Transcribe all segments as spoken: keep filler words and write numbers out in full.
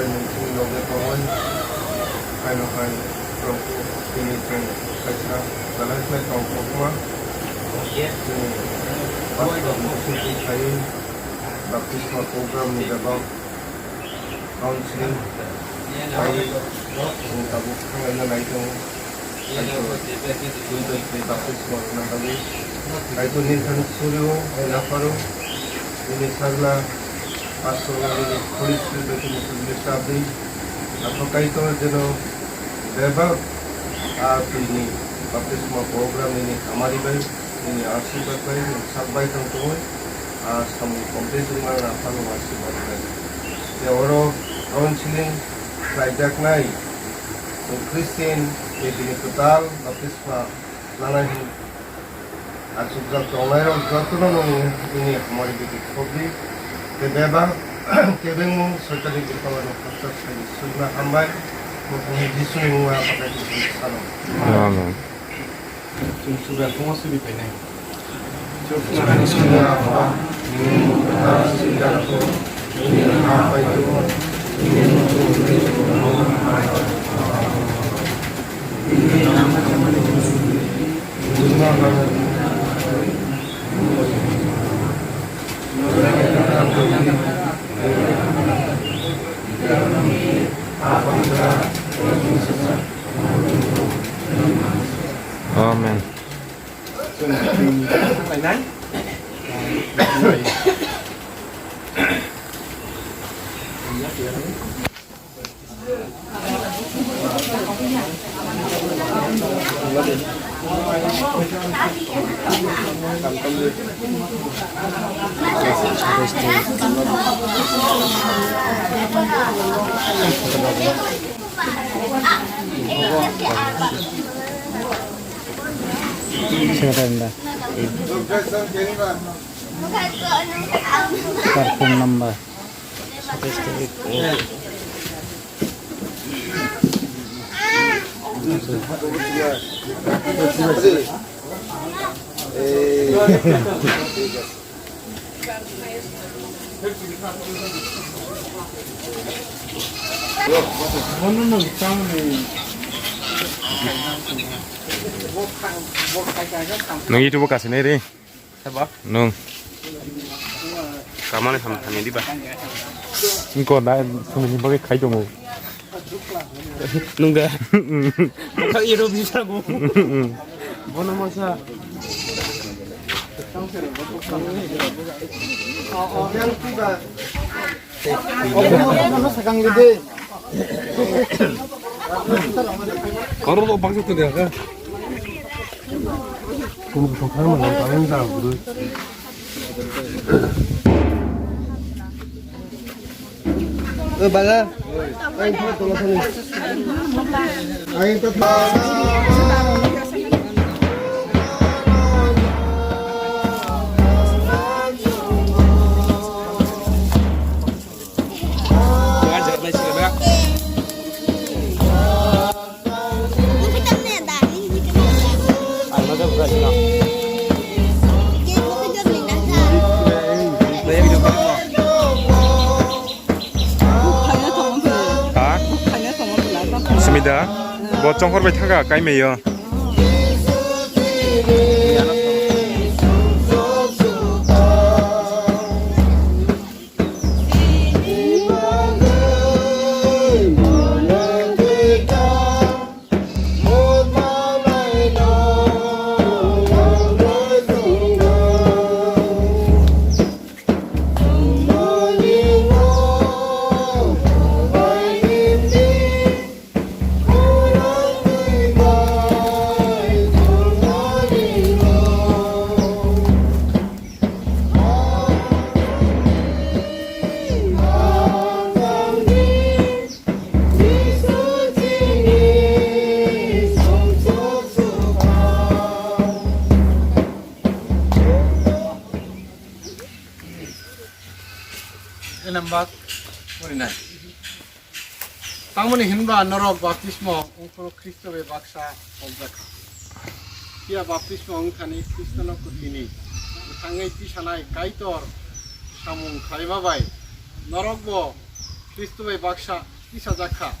Israel ni chini loge tongwi, haino hai Probu tini chwng kaisa belai khlai tong kokma. Chini pastor ni bisingtwi khaiwi baptisma program ni bebak counseling khaiwi chwng tabuk thanglaina nai tongo. Kaitor, twi bai twi baptisma rwna bagwi Kaitor ni thani surio hai yapharo nini sajla pastor nini Holy Spirit bai tini sujli chapdi. Apha Kaitor jeno bebak a twini baptisma program nini hamari bai, nini asirwad bai nwng sak bai tong tongwi a samung complete wngmani aphano asirwad bai. Tei oro counseling khlaijaknai Christian tei bini kwtal baptisma lanai hwn achukjak tongnairok jotono nwng nini hamari bwtwi khokdi, tei bebak kebengmung soitani bwkhaorokno khakchak saini sukna hambai, bo Jisuni mungwi Apha Kaitor sano. Amen. Chwng Subraiyung phungo simi phainai. Amen. Sengkrak da. Tar phone number. Satais tarik. Nung YouTube o kasi nai re. Sabo? Nung. Kamani ham thani diba? Ingko da family bagwi khai tongo. Nung de. Bokha iro bisa go. Bono masa. Oro lo bangsa tu dia ka. Kum kum thang ma lang ta lang da bro. Eh, bala. Ai, tu tolong sini. Ai, tu. Ha? Sumida, bo chongkhor bai thangkha, kai meyo. Enambak porinai. Tamoni hinba norok baptismo wngphuru Khristo bai baksa hokjakha. Phiya baptismo wngthani Khristono kutini bwthangwi tisanai Kaitor samung khlaima bai norokbo Khristo bai baksa tisajakha.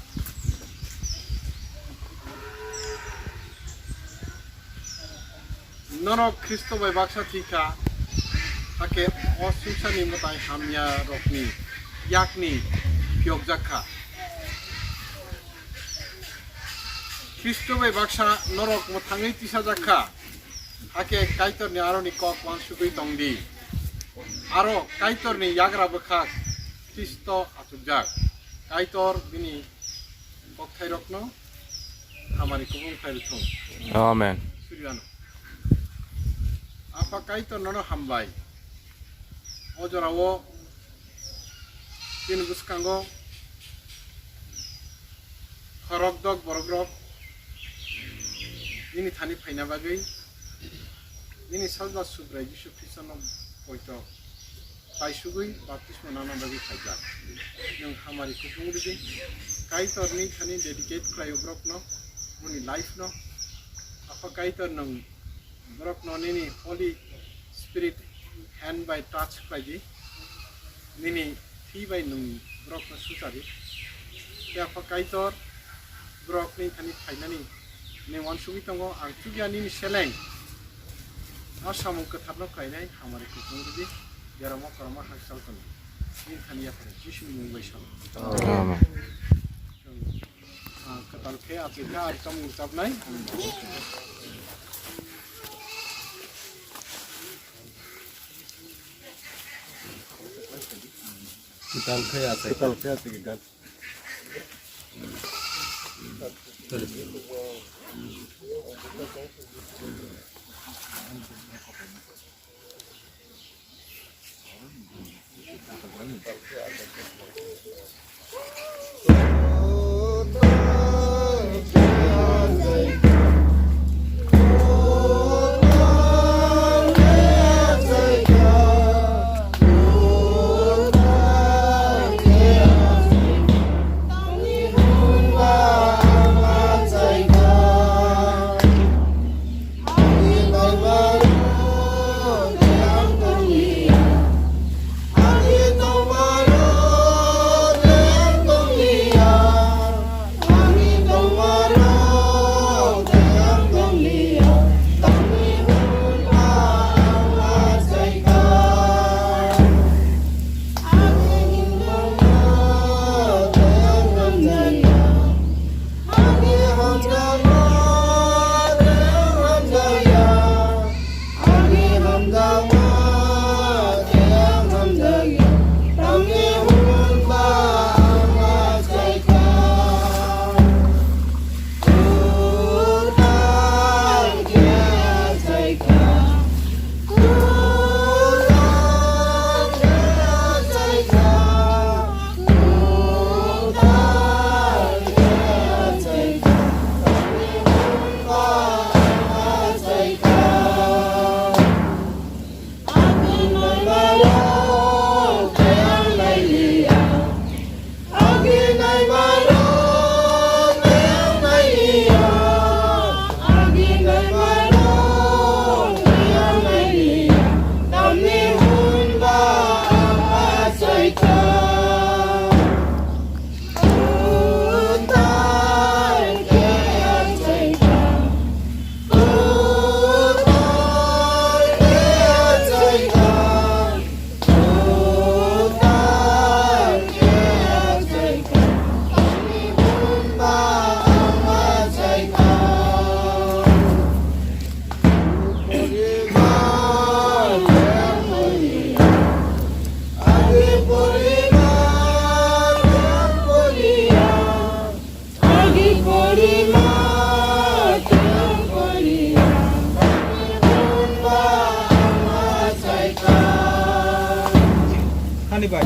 Norok Khristo bai baksa thwikha, hakhe o swngcharni mwtai hamyarokni yakni phiyokjak kha. Khristo bai baksa norok mwthangwi tisajakha, hakhe Kaitorni aroni kok uansugwi tong di. Aro Kaitorni yagra bwkhak Khristo achukjak. Kaitor bini kokthairokno hamari kubung khlai rwthung. Amen. Suriyano. Apha Kaitor nono hambai. O jorao chini bwskango khorok dok borokrok nini thani phaina bagwi, nini salba Subrai Jisu Khristono poito taisugwi baptisma nana bagwi phaijak. Nwng hamari kupung rwdi. Kaitorni thani dedicate khlaio borokno, boni life no. Apha Kaitor nwng borokno nini Holy Spirit hand bai touch khlaidi. Nini thwi bai nwng borokno suchari. Tei Apha Kaitor borokni thani phainani nwng uansugwi tongo, ang chukya nini seleng o samung kwtharno khlainai hamari kupung rwdi. Beramo kwrwngma hakchal tongdi. Nini thani yapharo Jisuni mung bai salo. Amen. Ah, kwtal khe achukha, ar chamung rwchapnai. Kwtal khe achai. Kwtal khe achai khe gat. Hani bai.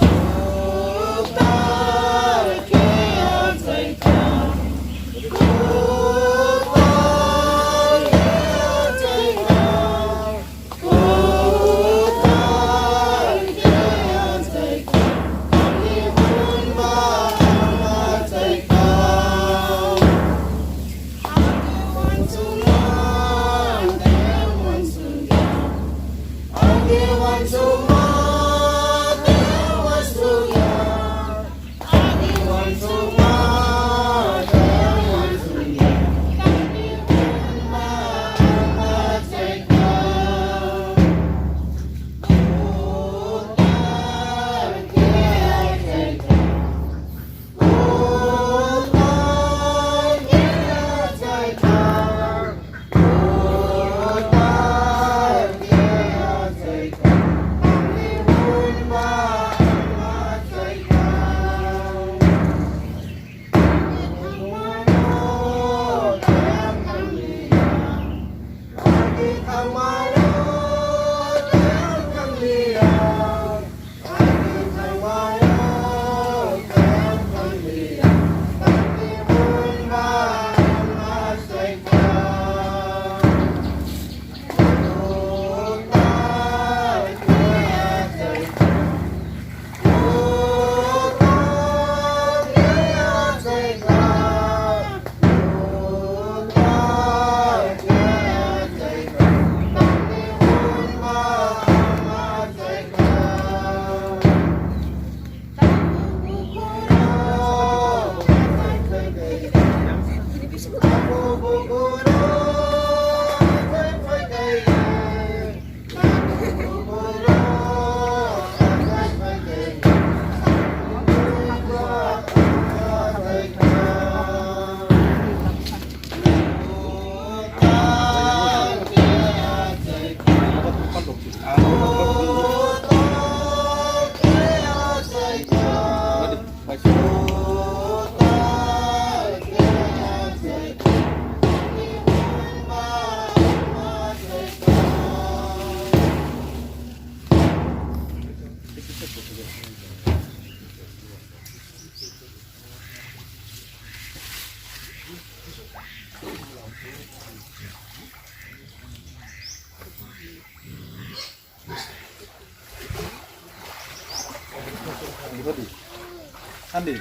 Andi.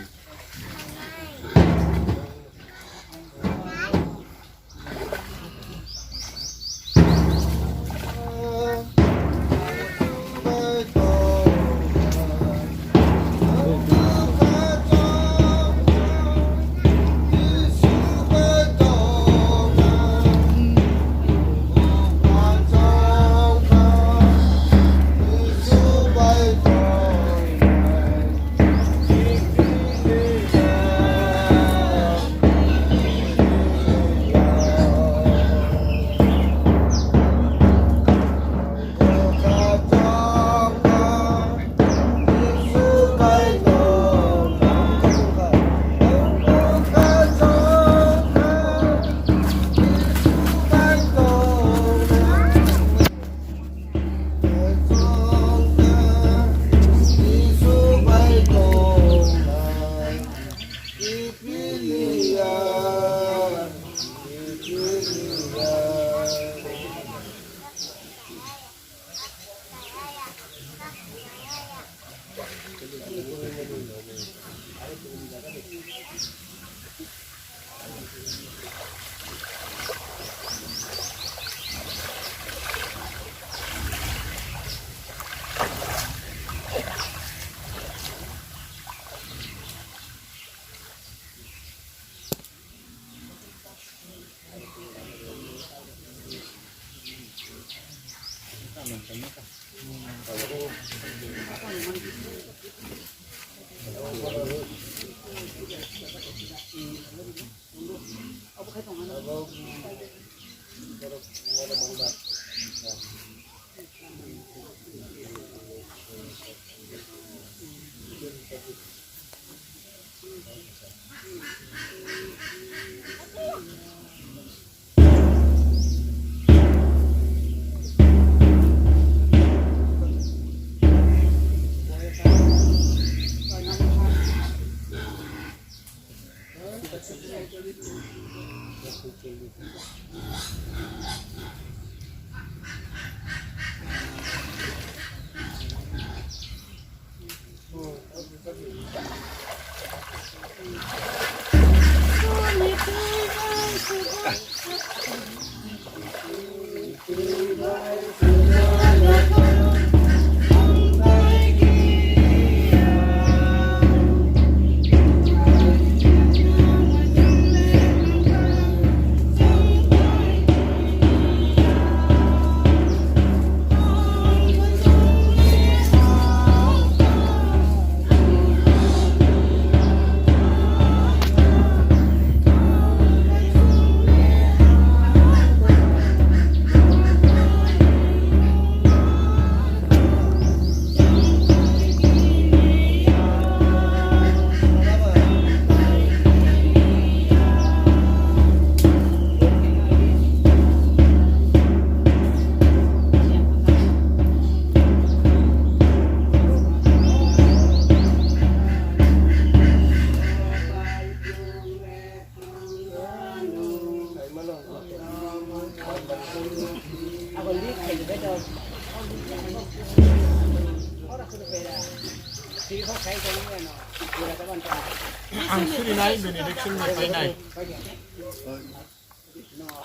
Ang surinai benediction ni painai.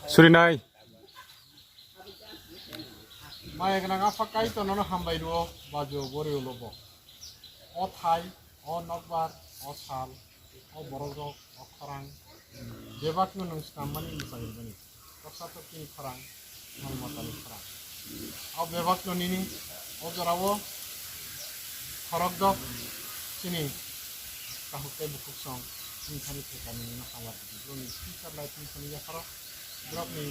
Surinai. Maya gwnang Apha Kaitor nono hambai rwo, bajo bori ulo bo. O thai, o nokbar, o sal, o borok rok, o khorang, bebak no nwng snam mani mwchang rwmani. Toksa tokti ni khorang, mal mata ni khorang. O bebak no nini, o jora o khorok dok, chini kahuk tei bukhuk song, nini thani thekani no hamar di. Bro ni future life ni thani yapharo, borok ni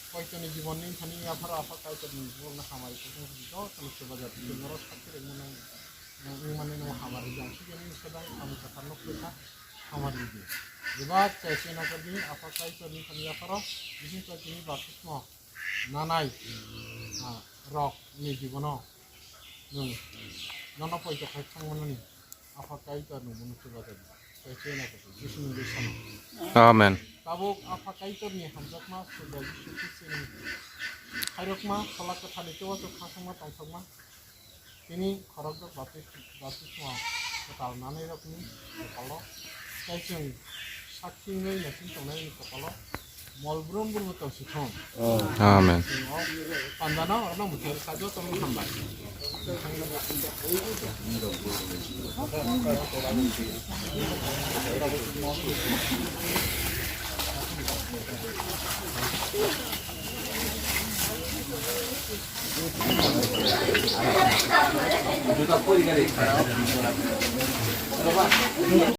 Koitoni jibon ni thani yapharo Apha Kaitor ni borok no hamari khe joto ni chubajar twi norok sakti rwmani, wngmani no hamari jang. Sikhe nini swdang samung kwthar no kwrwkha hamari di. Bebak chai se nakardi Apha Kaitor ni thani yapharo bising chai tini baptismo nanai, ah, rok ni jibono nwng Nono poito khai thangmani Apha Kaitor ni munu chubajago. Tei chwngno kusu Jisuni bwsano. Amen. Tabuk Apha Kaitor ni hamjakma Surga Jisu Khristo ni khairokma Phola Kwthar ni chubachu khasokma tongsokma. Tini khorokjak baptis-, baptisma kwtal nanai rokni kopalo. Tei chwng sakhi wngwi naising tongnai ni kopalo. Mol brum brum tong si thung. Amen. Pandana orna muthai sa joto no hambai.